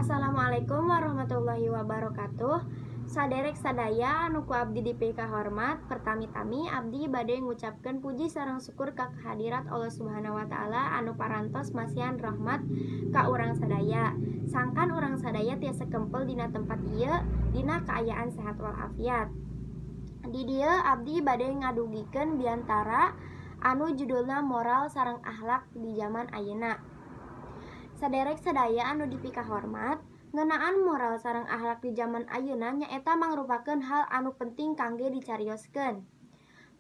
Assalamualaikum warahmatullahi wabarakatuh. Saderek sadaya anu ku abdi dipikahormat, pertami-tami abdi bade ngucapkeun puji sareng syukur ka kehadirat Allah Subhanahu wa Taala anu parantos masihan rahmat ka urang sadaya. Sangkan urang sadaya tiasa kempel dina tempat ieu dina kaayaan sehat walafiat. Di dieu abdi bade ngadugikeun biantara anu judulna moral sareng akhlak di zaman ayeuna. Saderek sadaya anu dipikahormat, ngeunaan moral sareng akhlak di zaman ayeuna nyaeta mangrupakeun hal anu penting kangge dicarioskeun.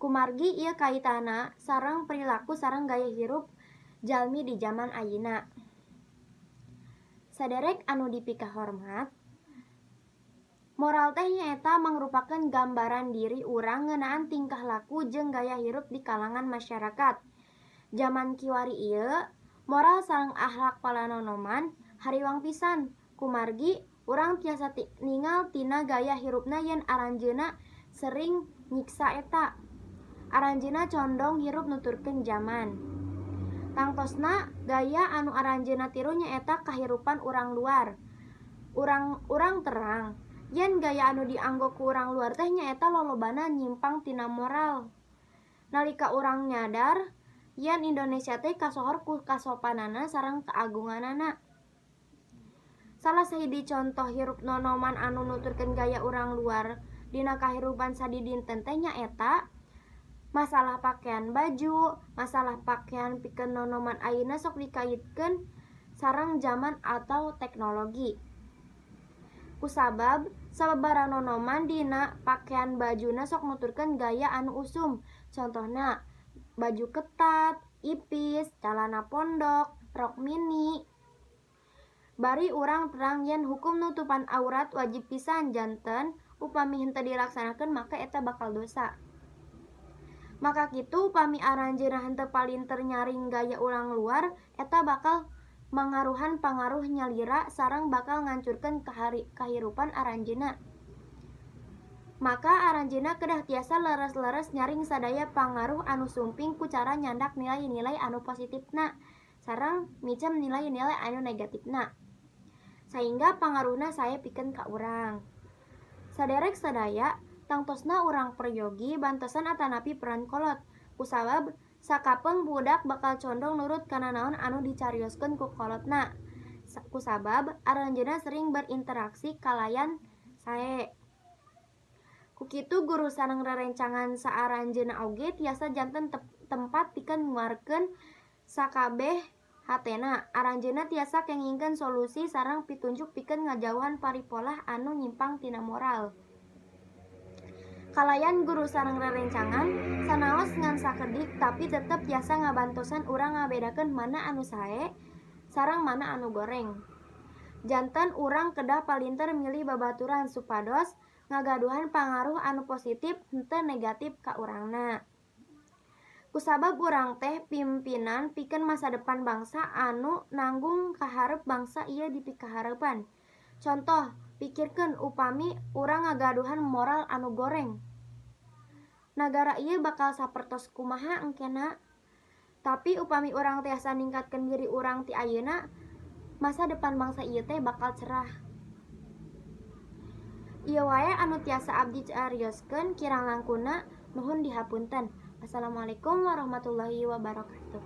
Kumargi ieu kaitanna sareng perilaku sareng gaya hirup jalmi di zaman ayeuna. Saderek anu dipikahormat, moral teh nyaeta mangrupakeun gambaran diri urang ngeunaan tingkah laku jeung gaya hirup di kalangan masyarakat. Jaman kiwari ieu, moral sareng akhlak palanonoman hariwang pisan, kumargi urang tiasa ningal tina gaya hirupna yen aranjeunna sering nyiksa eta. Aranjeunna condong hirup nuturkeun jaman. Tangtosna gaya anu aranjeunna tiru nyaeta kahirupan urang luar. Urang terang yen gaya anu dianggo ku urang luar teh nyaeta lolobana nyimpang tina moral. Nalika urang nyadar yen Indonesia teh kasohor ku kasopananana sareng keagunganana. Salah sahiji contoh hirup nonoman anu nuturkeun gaya urang luar dina kahirupan sadidinten teh nyaeta masalah pakaian baju. Masalah pakaian pikeun nonoman ayeuna sok dikaitkeun sareng jaman atau teknologi. Kusabab sababaraha nonoman dina pakaian bajuna sok nuturkeun gaya anu usum, contohna baju ketat, ipis, calana pondok, rok mini. Bari urang terang yen hukum nutupan aurat wajib pisan, janten upami henteu dilaksanakeun maka eta bakal dosa. Maka kitu, upami aranjeunna henteu palinter nyaring gaya urang luar, eta bakal mangaruhan pangaruh nyalira sareng bakal ngancurkeun kahirupan aranjeunna. Maka aranjeunna kedah tiasa leres-leres nyaring sadaya pangaruh anu sumping ku cara nyandak nilai-nilai anu positifna sareng micem nilai-nilai anu negatifna, sahingga pangaruhna sae pikeun ka urang. Saderek sadaya, tangtosna urang peryogi bantosan atanapi peran kolot, kusabab sakapeung budak bakal condong nurut kana naon anu dicarioskeun ku kolotna, kusabab aranjeunna sering berinteraksi kalayan sae. Ku kitu, guru sareng rerencangan saaranjeunna oge tiasa janten tempat pikeun nguarkeun sakabeh hatena. Aranjeunna tiasa kengingkeun solusi sareng pitunjuk pikeun ngajauhan paripolah anu nyimpang tina moral. Kalayan guru sareng rerencangan, sanaos ngan sakedik, tapi tetep tiasa ngabantosan urang ngabedakeun mana anu sae sareng mana anu goreng. Janten urang kedah palinter milih babaturan supados ngagaduhan pangaruh anu positif, henteu negatif ka urangna. Kusabab urang teh pimpinan pikeun masa depan bangsa anu nanggung kaharep bangsa ieu dipikahareupan. Contoh, pikirkeun upami urang ngagaduhan moral anu goreng. Nagara ieu bakal sapertos kumaha engkena? Tapi upami urang tiasa ningkatkeun diri urang ti ayeuna, masa depan bangsa ieu teh bakal cerah. Ieu wae anu tiasa abdi carioskeun, kirang langkungna nuhun dihapunten. Wassalamualaikum warahmatullahi wabarakatuh.